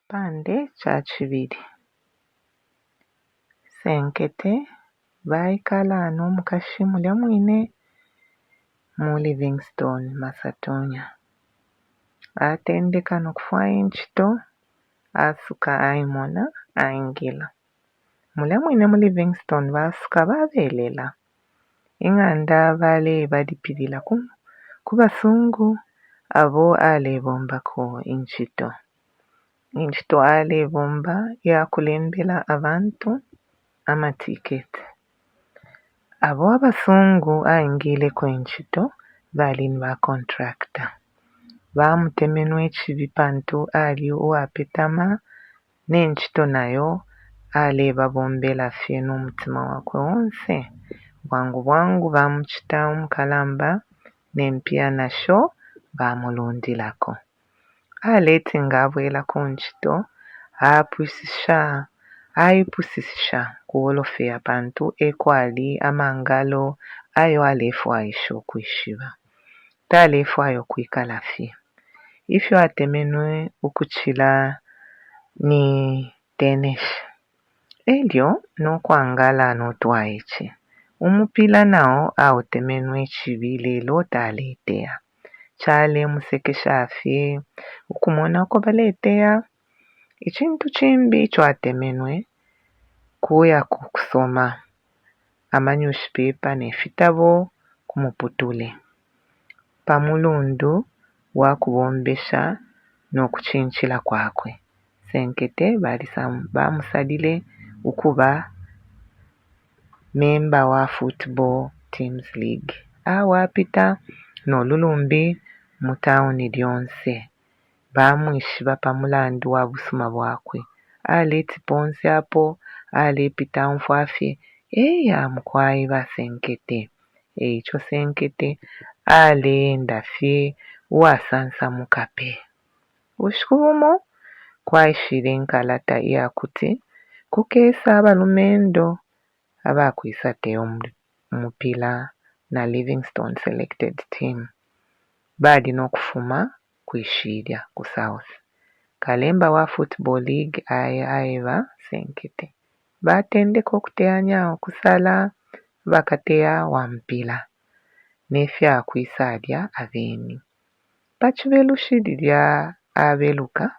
Icipande ca cibili. Senkete baikala no mukashi mulya mwine mu Livingstone, Masatonya. Atendeka no kufwaya incito, asuka aimona aingila. Mulya mwine mu Livingstone basuka babelela. Ing'anda balebalipilila ku basungu abo alebombako incito. Incito alebomba ya kulembela abantu amatiketi. Abo abasungu aingileko incito bali ni ba contractor. Bamutemenwe icibi pantu ali uwapetama ne ncito nayo alebabombela fye no mutima wakwe onse. Bwangu bwangu bamucita umukalamba ne mpiya nasho bamulundilako. Aleti nga abwela ku ncito aipusisha ku wolofeya pantu e kwali amangalo ayo alefwaisha ukwishiba. Talefwaya ukwikala fye. Ifyo atemenwe ukucila ni tenesi e lyo no kwangala no twaice. Umupila na o autemenwe icibi lelo taleteya. Calemusekesha fye ukumona uko baleteya. Icintu cimbi ico atemenwe kuya ku kusoma amanyushipepa ne fitabo ku muputule pa mulandu wa kubombesha no kucincila kwakwe. Senkete bamusalile ukuba memba wa Football Teams League. Awe apita no lulumbi mu tauni lyonse. Bamwishiba pa mulandu wa busuma bwakwe. Aleti ponse apo alepita aumfwa fye, eya mukwai ba Senkete. E ico Senkete aleenda fye uwasansamuka pe. Bushiku bumo kwaishile inkalata iya kuti kukesa abalumendo abakwisateya umupila na Livingstone Selected Team. Bali no kufuma kwi shilya ku South. Kalemba wa Football League aya aeba Senkete. Batendeka ukuteyanya ukusala bakateya wa mupila ne fya kwisalya abeni. Pa Cibelushi lilya abeluka,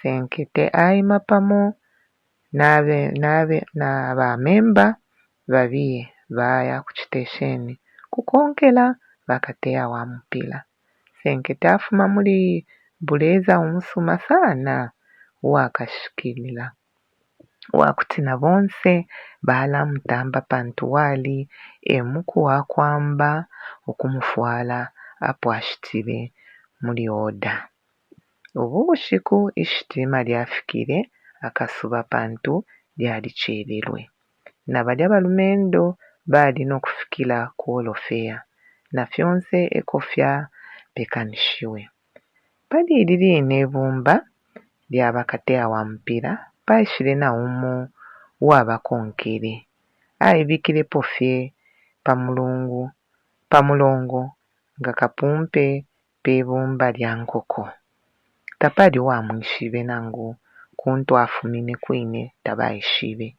Senkete aima pamo na bamemba babiye baya ku citesheni kukonkela bakateya wa mupila. Senkete afuma muli buleza umusuma sana uwakashikilila uwa kuti na bonse balamutamba pantu wali e muku wa kwamba ukumufwala apo ashitile muli oda. Ubu bushiku ishitima lyafikile akasuba pantu lyalicelelwe. Na balya balumendo bali no kufikila ku wolofeya na fyonse eko fyapekanishiwe. Pali ili line ibumba lya bakateya wa mupila paishile na umo uwabakonkele. Aibikilepo fye pa mulungu pa mulongo nga kapumpe pe bumba lya nkoko. Tapali uwamwishibe nangu kuntu afumine kwine tabaishibe.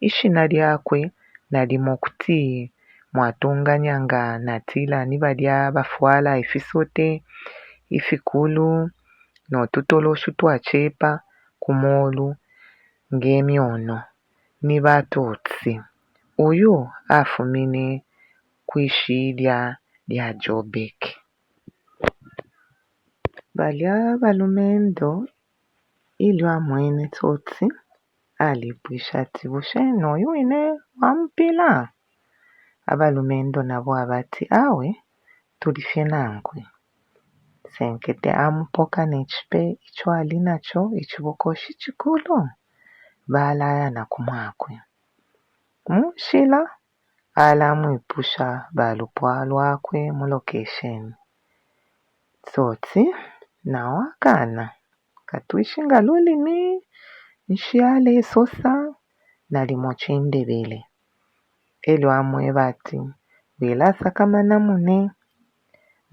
Ishina lyakwe nalimo kuti mwatunganya nga natila ni balya abafwala ifisote ifikulu no tutoloshi utwacepa ku molu nge myono, ni ba Tutsi. Uyu afumine kwi shilya lya Joburg. Balya balumendo ilyo amwene Tsotsi alipwishe ati bushe no yu wine wa mupila? Abalumendo nabo abati awe tuli fye nankwe. Senkete amupoka ne cipe ico ali naco icibokoshi cikulu balaya na ku mwakwe. Mu nshila alamwipusha balupwa lwakwe mu lokesheni. Tsotsi nao akana katwishi nga lulimi nshi alesosa nalimo ciNdebele. Elyo amweba ati wilasakamana mune.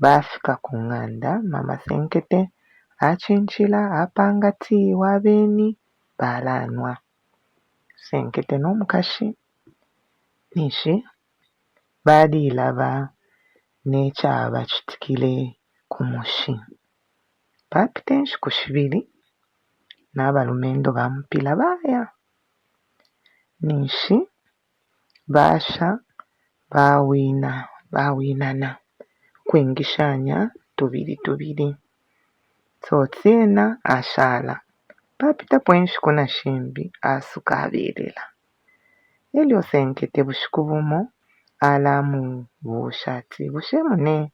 Bafika ku ng'anda mama Senkete Acincila apanga tii wa beni balanwa. Senkete no mukashi ninshi balilaba ne cabacitikile ku mushi. Papita inshiku shibili na balumendo ba mupila baya ninshi basha bawina, bawinana ukwingishanya tubili tubili. Tsotsi ena ashala. Papitapo inshiku na shimbi asuka abelela. E lyo Senkete bushiku bumo alamubuusha ati, Bushe mune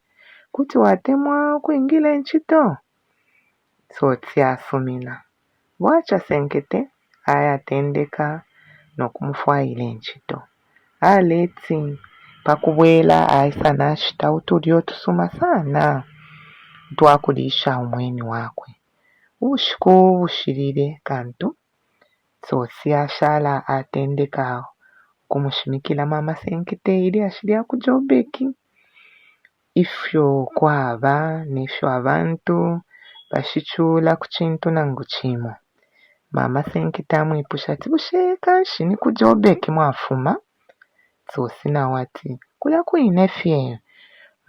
kuti watemwa ukwingila incito? Tsotsi asumina. Bwaca Senkete ayatendeka no kumufwaila incito. Aleti pa kubwela aisa nashita utulyo tusuma sana utwa kuliisha umweni wakwe. Ubushiku bushilile kantu Tsotsi ashala atendeka ukumushimikila Mama Senkete ilyashi lya ku Joburg, ifyo kwaba ne fyo abantu bashicula ku cintu nangu cimo. Mama Senkete amwipusha ati, Bushe kanshi ni ku Joburg mwafuma? Tsotsi na o ati, Kulya kwine fye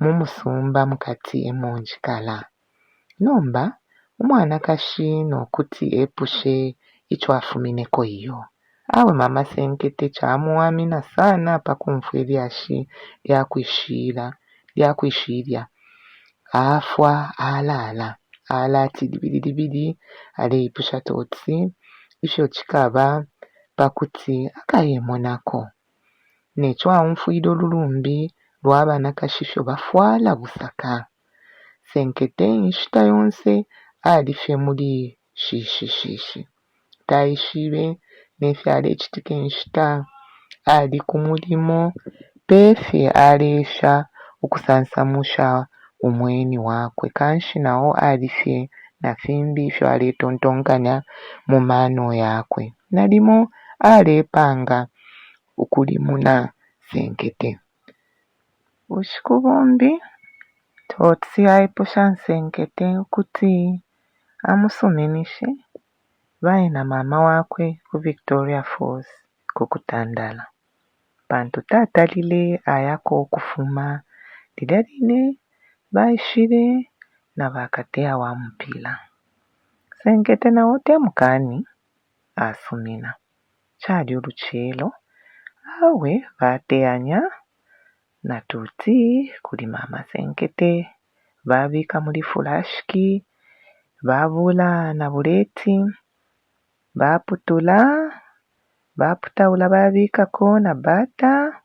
mu musumba mu kati e mo njikala. Nomba umwanakashi no kuti epushe ico afumineko iyo. Awe Mama Senkete camuwamina sana pa kumfwa ilyashi lya kwi shilya. Afwa alaala. Alati libili libili aleipusha Tsotsi ifyo cikaba pa kuti akayemonako. Ne co aumfwile ululumbi lwa banakashi ifyo bafwala busaka. Senkete inshita yonse ali fye muli shishishishi. Taishibe ne fyalecitika inshita ali ku mulimo, pe fye aleesha ukusansamusha umweni wakwe. Kanshi na o ali fye na fimbi ifyo aletontonkanya mu mano yakwe. Nalimo alepanga ukulimuna Senkete. Bushiku bumbi, Tsotsi aipusha Nsenkete ukuti amusuminishe baye na mama wakwe ku Victoria Falls ku kutandala, pantu tatalile ayako ukufuma lilya line baishile na bakateya wa mupila. Senkete na o te mukaani, asumina. Cali ulucelo, awe bateyanya na tutii kuli mama Senkete, babika muli fulashiki, babuula na buleti, baputula, baputaula babikako na bata,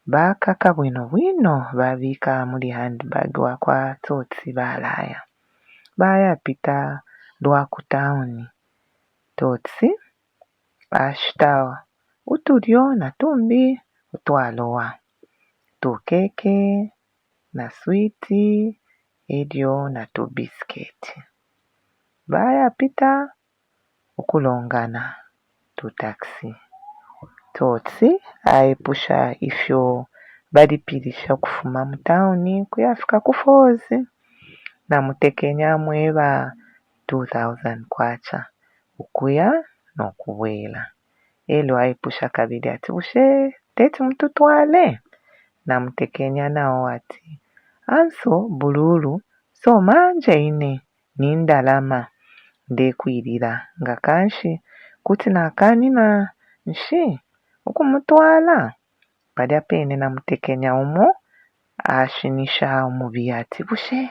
bakaka bwino bwino babika muli handbag wa kwa Tsotsi balaya. Bayapita lwa ku tauni. Tsotsi ashita utulyo na tumbi utwalowa, tukeke na switi e lyo na tubisiketi. Bayapita ukulongana tutakisi. Tsotsi aipusha ifyo balipilisha ukufuma mu tauni ukuyafika ku Falls. Namutekenya amweba 2,000 kwacha ukuya no kubwela. E lyo aipusha kabili ati, Bushe teti mututwale? Namutekenya na o ati, Anso bululu, so manje ine ni ndalama ndekwilila, nga kanshi kuti nakanina nshi ukumutwala? Palya pene namutekenya umo ashinisha umubiye ati, Bushe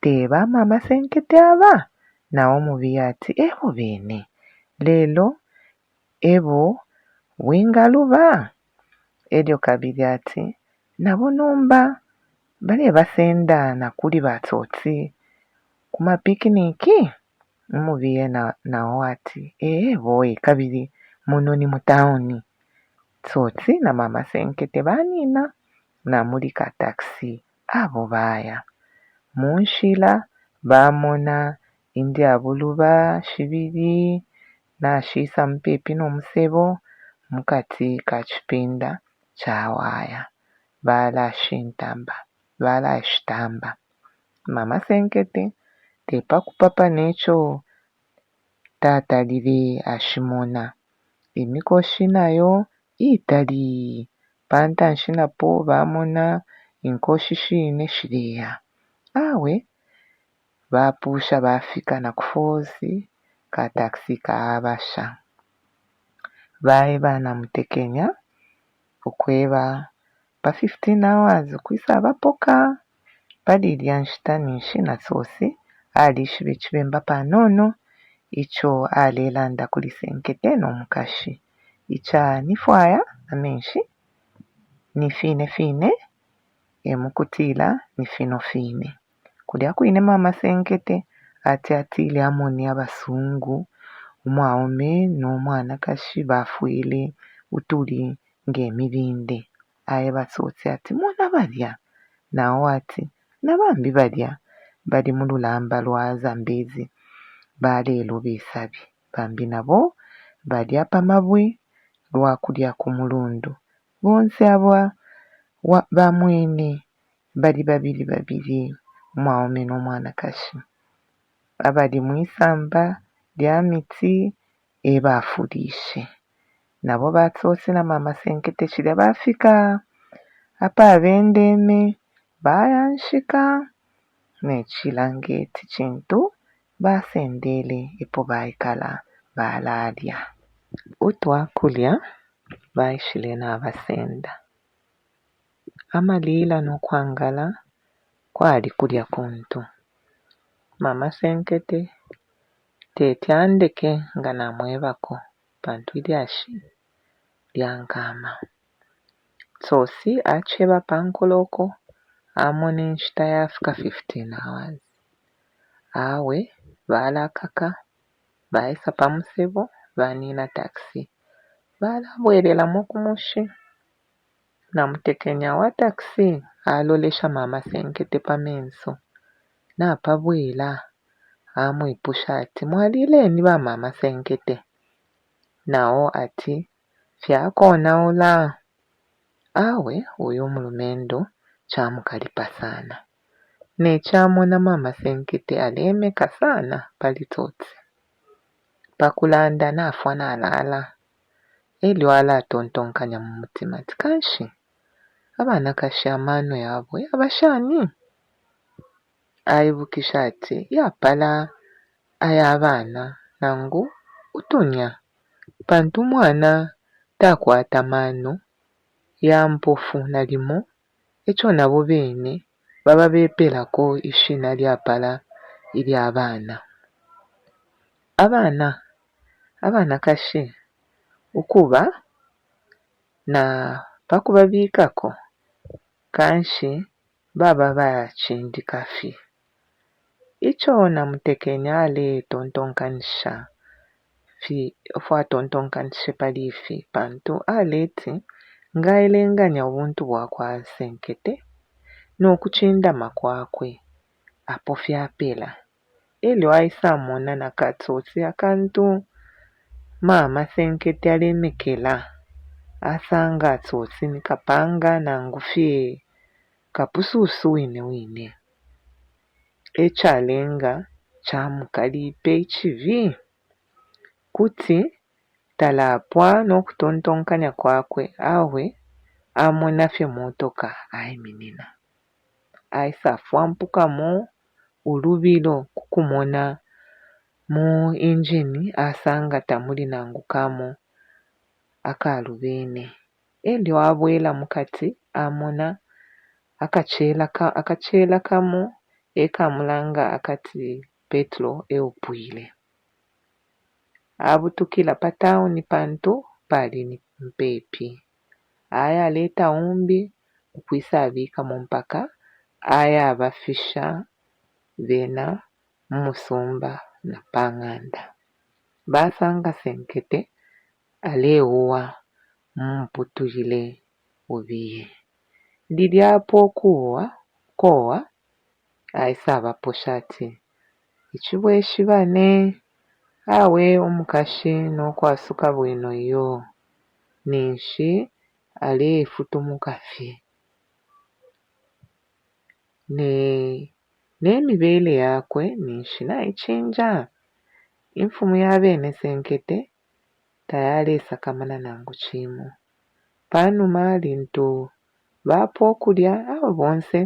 te ba Mama Senkete aba? Na o umubiye ati, E bo bene, lelo e bo wingaluba? E lyo kabili ati, Na bo nomba balebasenda na kuli ba Tsotsi ku mapikiniki? Umubiye na o ati, Ee boye, kabili muno ni mu tauni. Tsotsi na Mama Senkete banina na muli ka taxi abo baya. Mu nshila bamona indyabuluba shibili nashisa mupepi no musebo mu kati ka cipinda ca waya. Balashintamba, balashitamba. Mama Senkete Te pa kupapa ne co tatalile ashimona. Imikoshi na yo itali. Pa ntanshi na po bamona inkoshi shine shileya. Awe bapusha bafika na ku falls, ka taxi kabasha. Baeba namutekenya ukweba pa 15 hours ukwisabapoka. Pali ilya nshita ninshi na Tsotsi alishiba Icibemba panono ico alelanda kuli Senkete no mukashi ica nifwaya amenshi ni fine fine e mukutila ni fino fine. Kulya kwine mama Senkete ati atile amone abasungu, umwaume no mwanakashi bafwele utuli nge mibinde. Aeba Tsotsi ati, Mona balya! Na o ati, Na bambi balya bali mu lulamba lwa Zambezi baleloba isabi. Bambi na bo balya pa mabwe lwa kulya ku mulundu. Bonse aba bamwene bali babili babili, umwaume no mwanakashi. Abali mwi samba lya miti e bafulishe. Na bo ba Tsotsi na Mama Senkete cilya bafika apabendeme, bayanshika ne cilangeti cintu basendele epo baikala balalya. Utwa kulya baishile nabasenda. Amalila no kwangala kwali kulya kuntu. Mama Senkete teti andeke nga namwebako pantu ilyashi lya nkama. Tsotsi aceba pa nkoloko amona inshita yafika 15 hours. Awe balakaka baisa pa musebo banina taxi balabwelelamo ku mushi. Namutekenya wa taxi alolesha mama Senkete pa menso napabwela amwipusha ati, Mwalileni ba mama Senkete? Na o ati, Fyakonaula. Awe uyu mulumendo camukalipa sana. Ne camona mama Senkete alemeka sana pali Tsotsi. Pa kulanda nafwa nalala. E lyo alatontonkanya mu mutima ati, Kanshi abanakashi amano yabo yaba shani? Aibukisha ati yapala aya bana nangu utunya, pantu umwana takwata mano ya mpofu nalimo e co nabo bene bababepelako ishina lyapala ilya bana. Abana abanakashi ukuba na pa kubabikako kanshi baba abacindika fye. Ico namutekenya aletontonkanisha fi atontonkanishe pali ifi pantu aleti nga aelenganya ubuntu bwa kwa Senkete no kucindama kwakwe apo fyapela. E lyo aisamona na katsotsi akantu mama Senkete alemekela, asanga tsotsi ni kapanga nangu fye kapususu wine wine. E calenga camukalipe icibi. Kuti talapwa no kutontonkanya kwakwe awe amona fye motoka aiminina. Aisafwampukamo ulubilo ku kumona mu injini asanga tamuli nangu kamo akalubene. E lyo abwela mu kati amona akacela kamo e kamulanga akati petulo e upwile. Abutukila pa tauni pantu pali ni mupepi. Ayaleta umbi ukwisabikamo mpaka ayabafisha bena mu musumba na pa ng'anda. Basanga Senkete aleuwa mu muputule ubiye. Lilya apwa ukuwa, kowa, aisabaposha ati, Icibweshi bane! Awe umukashi no kwasuka bwino iyo, ninshi alefutumuka fye. Ne, Ne mibele yakwe ninshi naicinja. Imfumu ya bene Senkete tayalesakamana nangu cimo. Pa numa lintu bapwa ukulya, awe bonse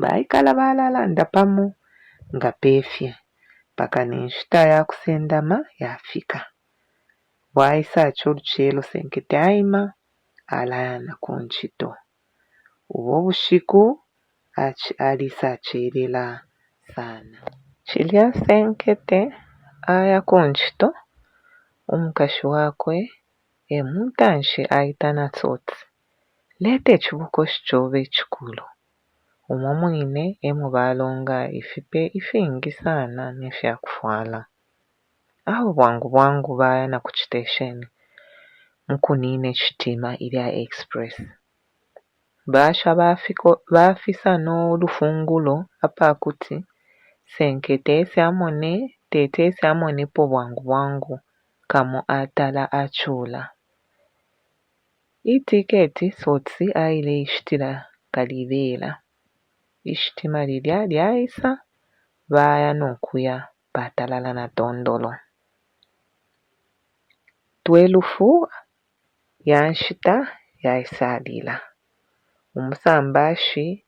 baikala balalanda pamo nga pe fye mpaka ne nshita ya kusendama yafika. Bwaisaca ulucelo Senkete aima alaya na ku ncito. Ubo bushiku aliisacelela sana. Cilya Senkete aya ku ncito, umukashi wakwe e muntanshi aita na Tsotsi. Leta icibokoshi cobe icikulu. Umo mwine e mo balonga ifipe ifingi sana ne fya kufwala. Awe bwangu bwangu baya na ku citesheni mu kunina ishitima ilya express. Basha bafisa no lufungulo apa kuti Senkete ese amone, teti ese amonepo bwangu bwangu kamo atala acula. Itiketi Tsotsi aileishitila kalibela. Ishitima lilya lyaisa baya no kuya patalala na tondolo. Twelufu ya nshita yaisalila. Umusambashi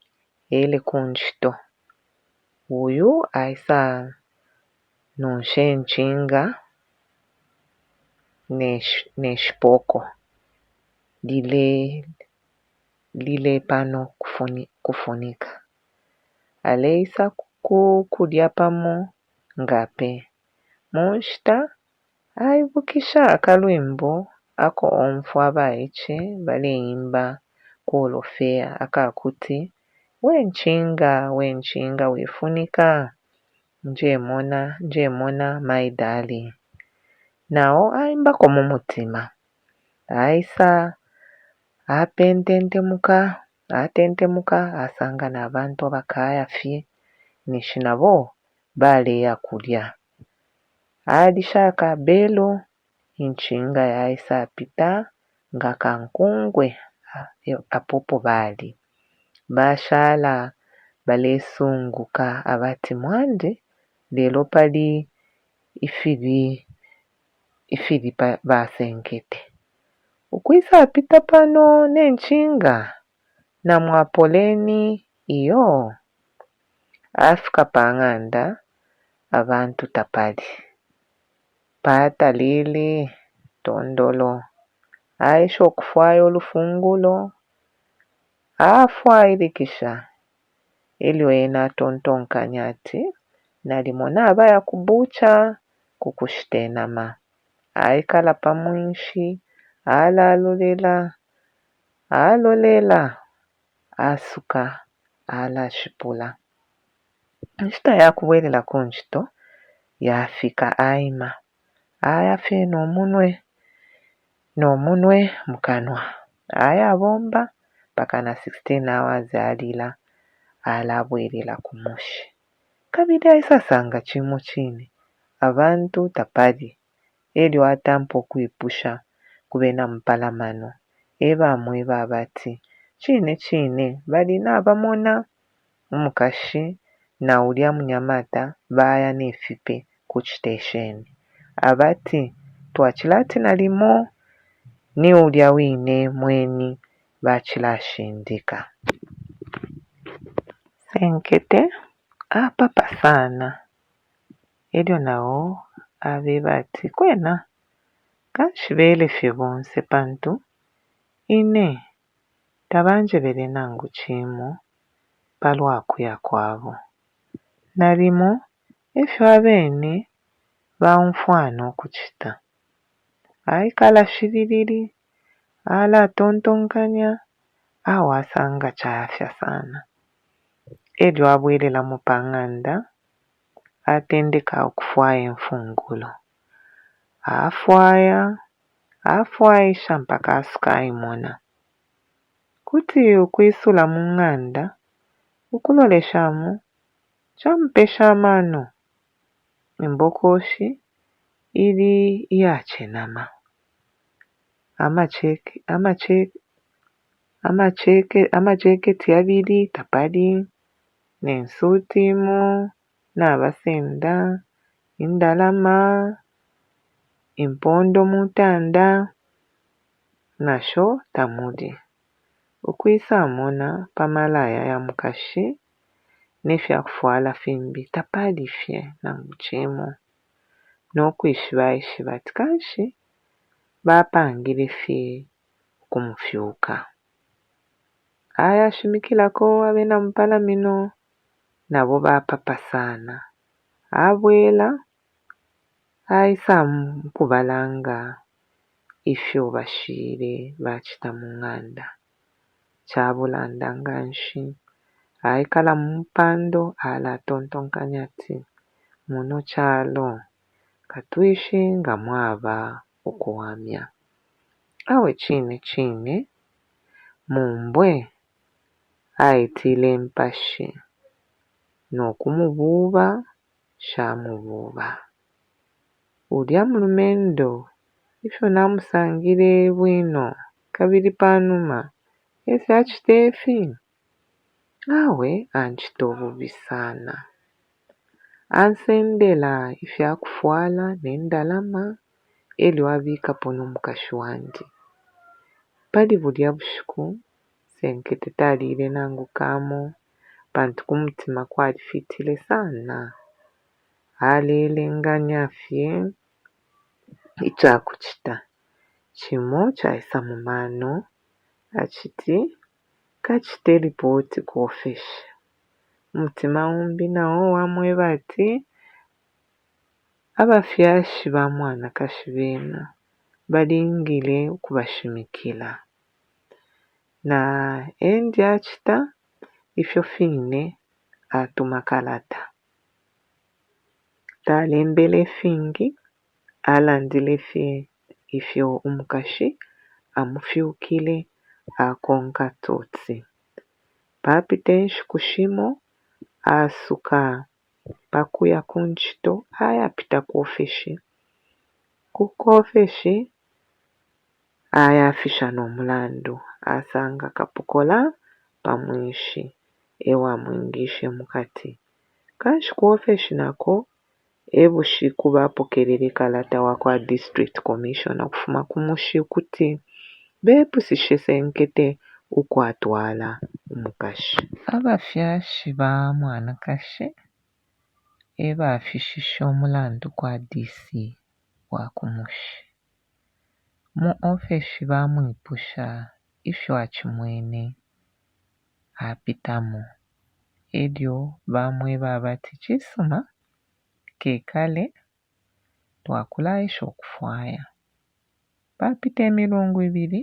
ele ku ncito. Uyu aisa nunsha incinga ne shipoko lile lile pano kufunika. Aleisa ku kulya pamo nga pe. Mu nshita aibukisha akalwimbo ako omfwa abaice baleimba ku olofeya aka kuti we ncinga we ncinga wifunika njemona njemona my darling. Na o aimbako mu mutima. Aisa apententemuka atentemuka asanga na bantu abakaya fye ninshi nabo baleya kulya. Alisha akabelo, incinga yaisapita nga kankungwe apo bali. Bashala balesunguka abati mwandi lelo pali ifili ifili basenkete. Ukwisapita pano ne ncinga na mwapoleni iyo. Afika pa ng'anda abantu tapali. Patalele tondolo. Aesha ukufwaya ulufungulo, afwailikisha elyo ena atontonkanya ati nalimo nabaya ku bucha ku kushita inama. Aikala pa mwinshi alalolela, alolela asuka alashipula. Inshita ya kubwelela ku ncito yafika aima aya fye no munwe no munwe mu kanwa. Ayabomba mpaka na 16 hours alila alabwelela ku mushi. Kabili aisasanga cimo cine abantu tapali. Elyo atampa ukwipusha ku bena mupalamano e bamweba abati cine cine bali nabamona umukashi na ulya munyamata baya ne fipe ku citesheni. Abati twacilati nalimo ni ulya wine mweni bacilashindika. Senkete apapa sana elyo na o abeba ati kwena kanshi bele fye bonse pantu ine tabanjebele nangu cimo pa lwa kuya kwabo. Nalimo e fyo abene baumfwana ukucita. Aikala shilili alatontonkanya awe asanga cayafya sana. Elyo abwelelamo pa ng'anda atendeka ukufwaya imfungulo. Afwaya, afwaisha mpaka asuka aimona. Kuti ukwisula mu ng'anda ukuloleshamo camupesha amano. Imbokoshi ili iyacenama. Amajeketi yabili tapali. Ne nsuti imo nabasenda, indalama, impondo mutanda nasho tamuli. Ukwisamona pa malaya ya mukashi ne fya kufwala fimbi tapali fye nangu cimo. No kwishiba aishiba ati kanshi bapangile fye ukumufyuka. Ayashimikilako abena mupalamano na bo bapapa sana. Abwela aisa mu kubalanga ifyo bashile bacita mu ng'anda. Ca bulanda nga nshi, aikala mu mupando alatontonkanya ati muno calo katwishi nga mwaba ukuwamya. Awe cine cine mumbwe aitile impashi no kumubuuba shamubuuba. Ulya mulumendo ifyo namusangile bwino kabili pa numa ese acite ifi? Awe ancita ububi sana. Ansendela ifya kufwala ne ndalama e lyo abikapo no mukashi wandi. Pali bulya bushiku, Senkete taliile nangu kamo pantu ku mutima kwalifiitile sana. Aleelenganya fye ica kucita. Cimo caisa mu mano aciti kacite lipoti ku ofeshi. Umutima umbi na o wamweba ati abafyashi ba mwanakashi bena balingile ukubashimikila. Na endi acita ifyo fine atuma kalata. Talembele ifingi, alandile fye ifyo umukashi amufyukile akonka tsotsi. Papita inshiku shimo, asuka pa kuya ku ncito ayapita ku ofeshi. Ku ofeshi ayafisha no mulandu, asanga kapokola pa mwinshi e wamwingishe mu kati. Kanshi ku ofeshi na ko e bushiku bapokelele kalata wa kwa District Commissioner ukufuma ku mushi ukuti bepusishe Senkete uko atwala umukashi. Abafyashi ba mwanakashi e bafishishe umulandu kwa DC wa ku mushi. Mu ofeshi bamwipusha ifyo acimwene apitamo e lyo bamweba abati cisuma kekale twakulaesha ukufwaya. Papita imilungu ibili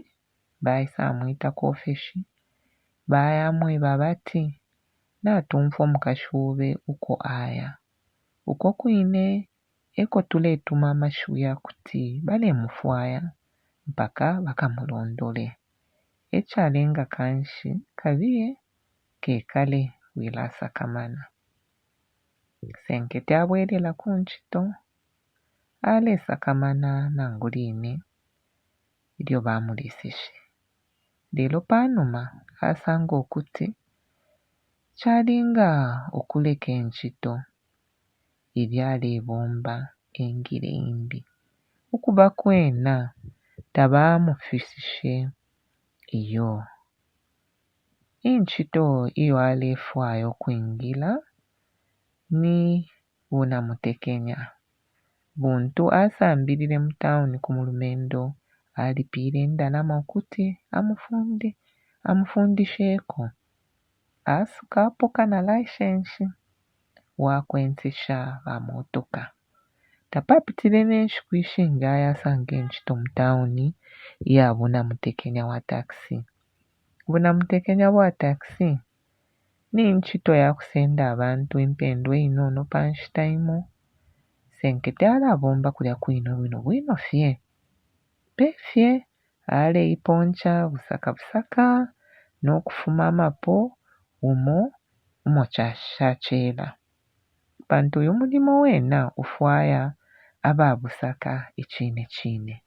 baisamwita ku ofeshi bayamweba abati natumfwa umukashi obe uko aya. Uko kwine e ko tuletuma amashiwi ya kuti balemufwaya mpaka bakamulondole. E calenga kanshi kabiye kekale wilasakamana. Senkete abwelela ku ncito alesakamana nangu line ilyo bamuleseshe. Lelo pa numa asanga ukuti calinga ukuleka incito ilya alebomba engile imbi. Ukuba kwena tabamufishishe iyo. Incito iyo alefwaya ukwingila ni bunamutekenya buntu asambilile mu tauni ku mulumendo alipiile indalama ukuti amufunde amufundisheko. Asuka apoka na laisenshi wa kwensesha bamotoka. Tapapitile ne nshiku ishingi ayasanga incito mu tauni iya bunamutekenya wa takisi. Bunamutekenya bwa takisi ni ncito ya kusenda abantu impendwa inono pa nshita imo. Senkete alabomba kulya kwine bwino bwino fye. Pe fye aleiponca busaka busaka no kufuma amapo umo umo shacela. Pantu uyu mulimo wena ufwaya aba busaka icine cine.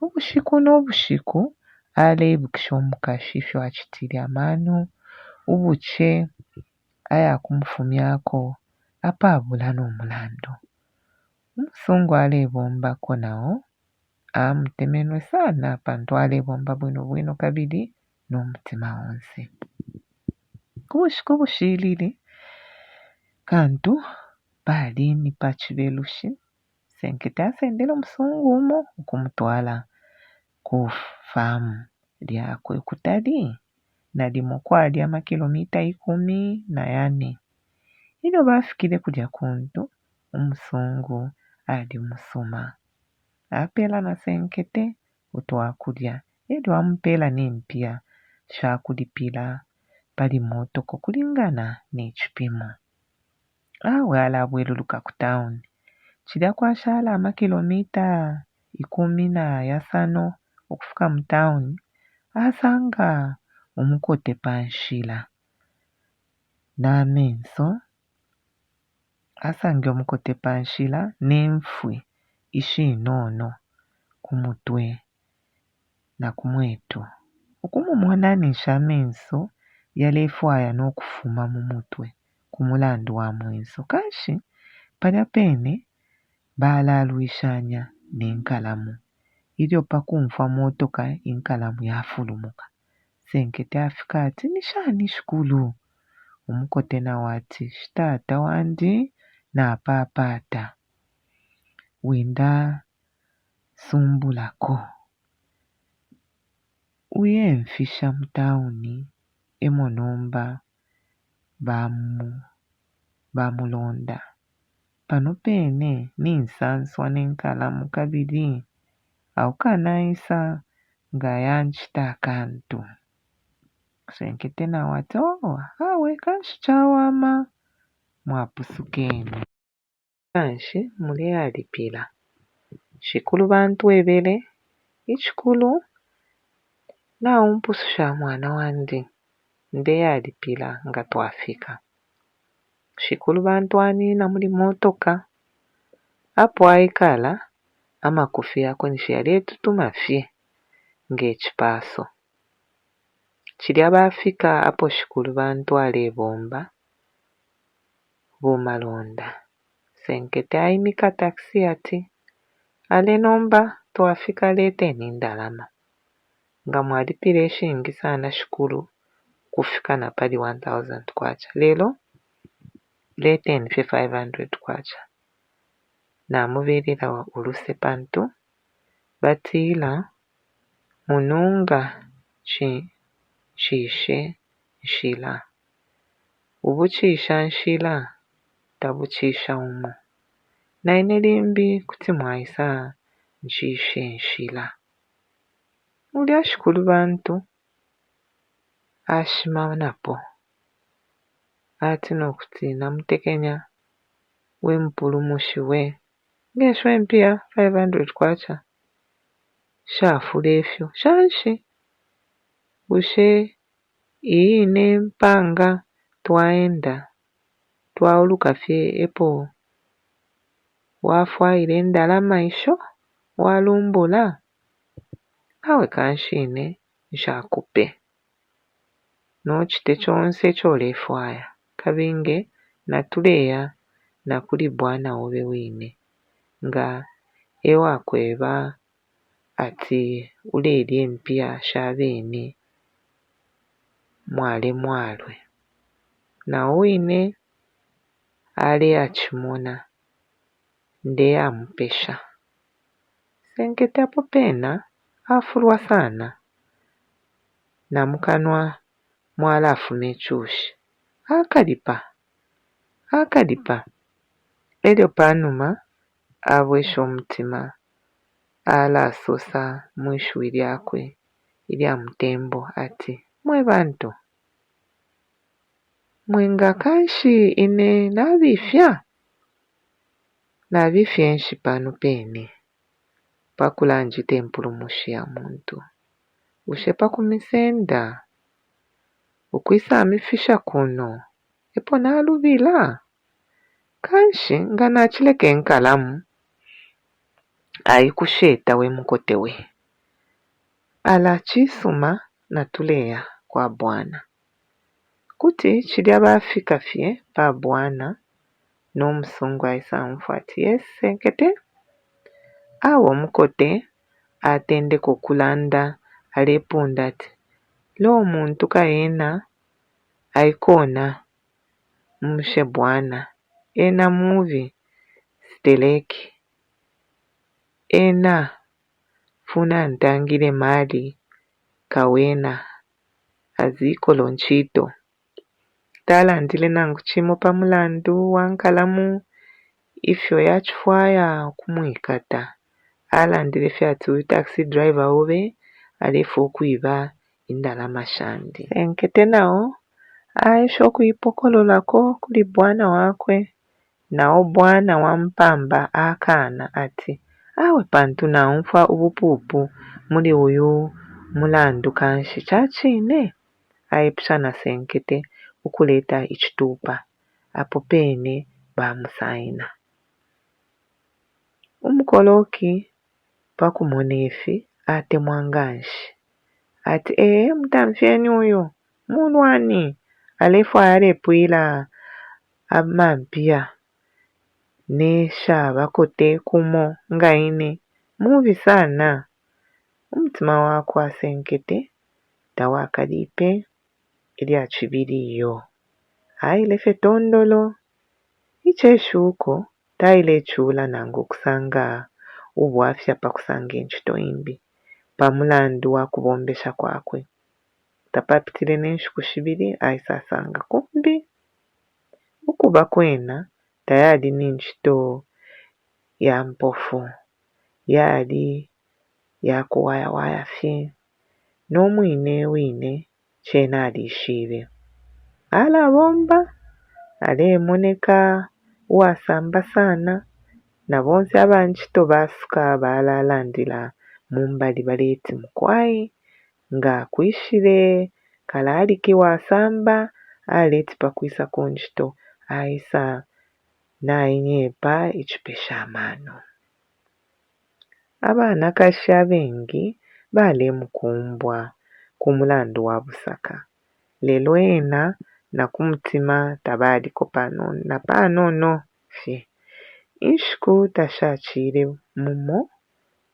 Ubushiku no bushiku aleibukisha umukashi ifyo acitile amano, ubuce. aya kumufumyako apabula no mulandu. Umusungu alebombako na o amutemenwe sana pantu alebomba bwino bwino kabili no mutima onse. Ubushiku bushilile, kantu pali ni pa Cibelushi, Senkete asendele umusungu umo ukumutwala ku famu lyakwe ukutali nalimo kwali amakilomita 14. Ilyo bafikile kulya kuntu, umusungu ali musuma. Apeela na Senkete utwa kulya e lyo amupeela ne mpiya sha kulipila pali motoka ukulingana ne cipimo. Awe alabweluluka ku tauni. Cilya kwashala amakilomita 16 ukufika mu tauni, asanga umukote pa nshila na menso Asange umukote pa nshila ne mfwi ishinono ku mutwe na ku mwetu. Ukumumona ninshi amenso yalefwaya no kufuma mu mutwe ku mulandu wa mwenso. Kanshi palya pene balalwishanya ne nkalamo ilyo pa kumfwa motoka inkalamo yafulumuka. Senkete afika ati, Ni shani shikulu? Umukote na o ati, Shi tata wandi napaapaata, windasumbulako. Uye mfisha mu tauni e mo nomba bamulonda. Pano pene ninsanswa ne nkalamo kabili aukanaisa nga yancita akantu. Senkete nao ati, Oh, awe kanshi cawama mwapusukeni. Kanshi muleyalipila. Shikulu bantwebele, icikulu naumpususha mwana wandi, ndeyalipila nga twafika. Shikulu bantu anina muli motoka. Apo aikala, amakufi yakwe ninshi yaletutuma fye nge cipaso. Cilya bafika apo shikulu bantu alebomba bumalonda, Senkete aimika takisi ati, Ale nomba twafika leteni indalama. Nga mwalipila ishingi sana shikulu ukufika na pali K1,000, lelo leteni fye K500. Namubelela uluse pantu batila mununga nshishe nshila, ubucisha nshila tabucisha umo. Na ine limbi kuti mwaisa ncisha inshila. Ulya shikulu bantu ashima napo ati no kuti namutekenya we mupulumushi we, nge sho impiya K500 shafula ifyo shanshi? Bushe iyi ine mpanga twaenda twauluka fye epo wafwaila indalama isho walumbula? Awe kanshi ine nshakupe. Nocite conse ico ulefwaya. Kabinge natuleya na kuli bwana obe wine nga e wakweba ati ulelya impiya sha bene mwale mwalwe. Na o wine aleyacimona ndeyamupesha. Senkete apo pena afulwa sana na mu kanwa mwalafuma icushi. Akalipa, akalipa e lyo pa numa abwesha umutima alasosa mwi shiwi lyakwe ilya mutembo ati, Mwe bantu, mwe nga kanshi ine nabifya? Nabifye nshi pano pene pa kulanjita impulumushi ya muntu? Bushe pa kumisenda ukwisamifisha kuno e po nalubila? Kanshi nga nacileka inkalamu aikusheta we mukote we. Ala cisuma natuleya kwa bwana. Kuti cilya bafika fye pa bwana no musungu aisaumfwa ati, Yes, Senkete? Awe umukote atendeka ukulanda alepunda ati, Lo muntu kaena aikona mushe bwana, ena mubi siteleki, ena funa ntangile mali kawena azikolo ncito. Talandile nangu cimo pa mulandu wa nkalamu ifyo yacifwaya ukumwikata. Alandile fye ati uyu taxi driver obe alefwaya ukwiba indalama shandi. Senkete na o aesha ukuipokololako kuli bwana wakwe, na o bwana wa mpamba akaana ati, Awe pantu naumfwa ubupuupu muli uyu mulandu kanshi ca cine? Aipusha na Senkete ukuleta icitupa apo pene bamusaina. Umukoloki pa kumona ifi atemwa nga nshi ati ee mutamfyeni uyu mulwani alefwaya alepwila amampiya ne sha bakote kumo nga ine mubi sana. Umutima wa kwa Senkete tawakalipe ilya cibili iyo. Aile fye tondolo. Ice shuko tailecula nangu kusanga ubwafya pa kusanga incito imbi pa mulandu wa kubombesha kwakwe. Tapapitile ne nshiku shibili aisasanga kumbi. Ukuba kwena tayali ni ncito ya mpofu, yali ya kuwayawaya fye, no mwine wine cena alishibe. Alabomba, alemoneka uwasamba sana, na bonse aba ncito basuka balalandila mu mbali baleti mukwai nga kwishile kalaliki wasamba aleti pa kwisa ku ncito aisa nainyepa icipesha amano. Abanakashi abengi balemukumbwa ku mulandu wa busaka, lelo ena na ku mutima tabaliko panono na panono fye. Inshiku tashacile mumo,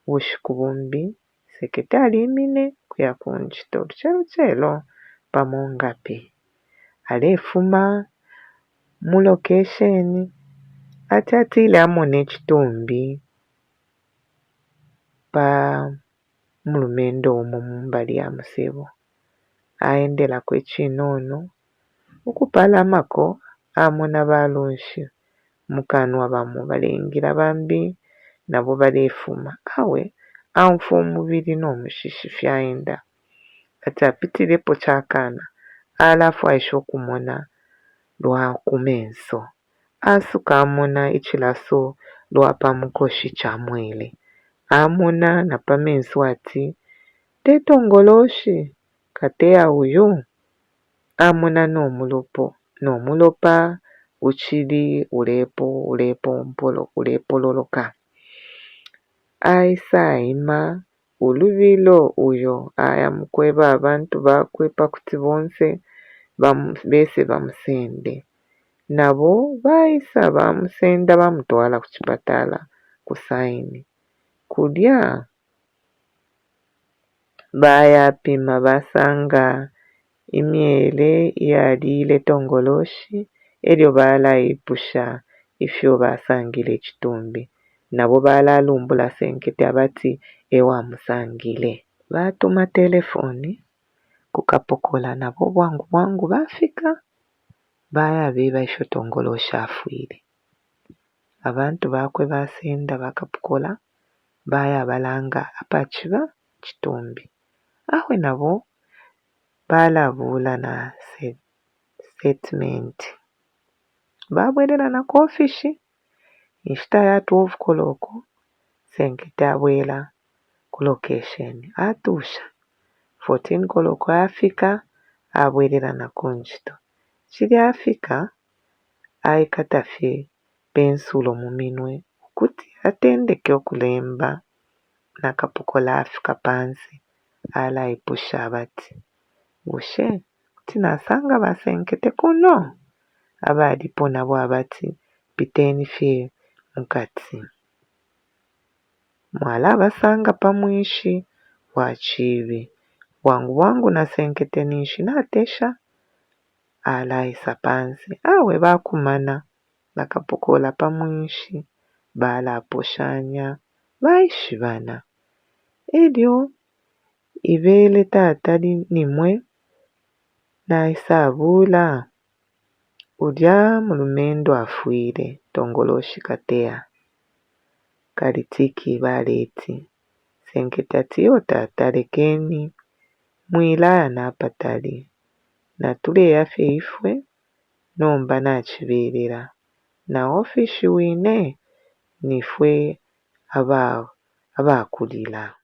ubushiku bumbi Sekete aliimine ukuya ku ncito lucelocelo pamo nga pe. Alefuma mu lokesheni ati atile amone icitumbi pa mulumendo umo mu mbali ya musebo. Aendelako icinono, ukupalamako amona balunshi mu kanwa bamo baleingila bambi nabo balefuma. Awe aumfwa umubili no mushishi fyaenda. Ati apitilepo cakana, alafwaisha ukumona lwa ku menso. Asuka amona icilaso lwa pa mukoshi ca mwele. Amona na pa menso ati te tongoloshi kateya uyu? Amona no mulopo, no mulopa ucili ulepo ulepompolo ulepololoka. Aisaima ulubilo uyo aya mu kweba abantu bakwe pa kuti bonse bese bamusende. Na bo baisa bamusenda bamutwala ku cipatala ku saini. Kulya bayapima basanga imyele iyaliile tongoloshi e lyo balaipusha ifyo basangile icitumbi. Na bo balalumbula Senkete abati e wamusangile. Batuma telefoni ku kapokola na bo bwangu bwangu bafika bayabeba ifyo tongoloshi afwile. Abantu bakwe basenda bakapokola bayabalanga apaciba icitumbi. Awe na bo balabuula na sitetimenti. Babwelela na ku ofishi inshita ya 12 koloko Senkete abwela ku lokesheni atusha. 14 koloko afika abwelela na ku ncito. Cilya afika aikata fye pensulo mu minwe ukuti atendeke ukulemba na kapokola afika pa nse alaipusha abati, Bushe kuti Kuti nasanga ba Senkete kuno? Abalipo nabo abati, Piteni fye mukati. Mwalabasanga pa mwinshi wa ciibi. Bwangu bwangu na Senkete ninshi natesha alaisa panse. Awe bakumana na kapokola pa mwinshi, balaposhanya, baishibana. Elyo ibele tata nimwe naisabuula ulya mulumendo afwile, Tongoloshi Kateya. Kalitiki baleti, Senkete ati iyo tata lekeni mwilaya na apatali, natuleya fye ifwe nomba nacibelela. Na office wine nifwe aba abakulila.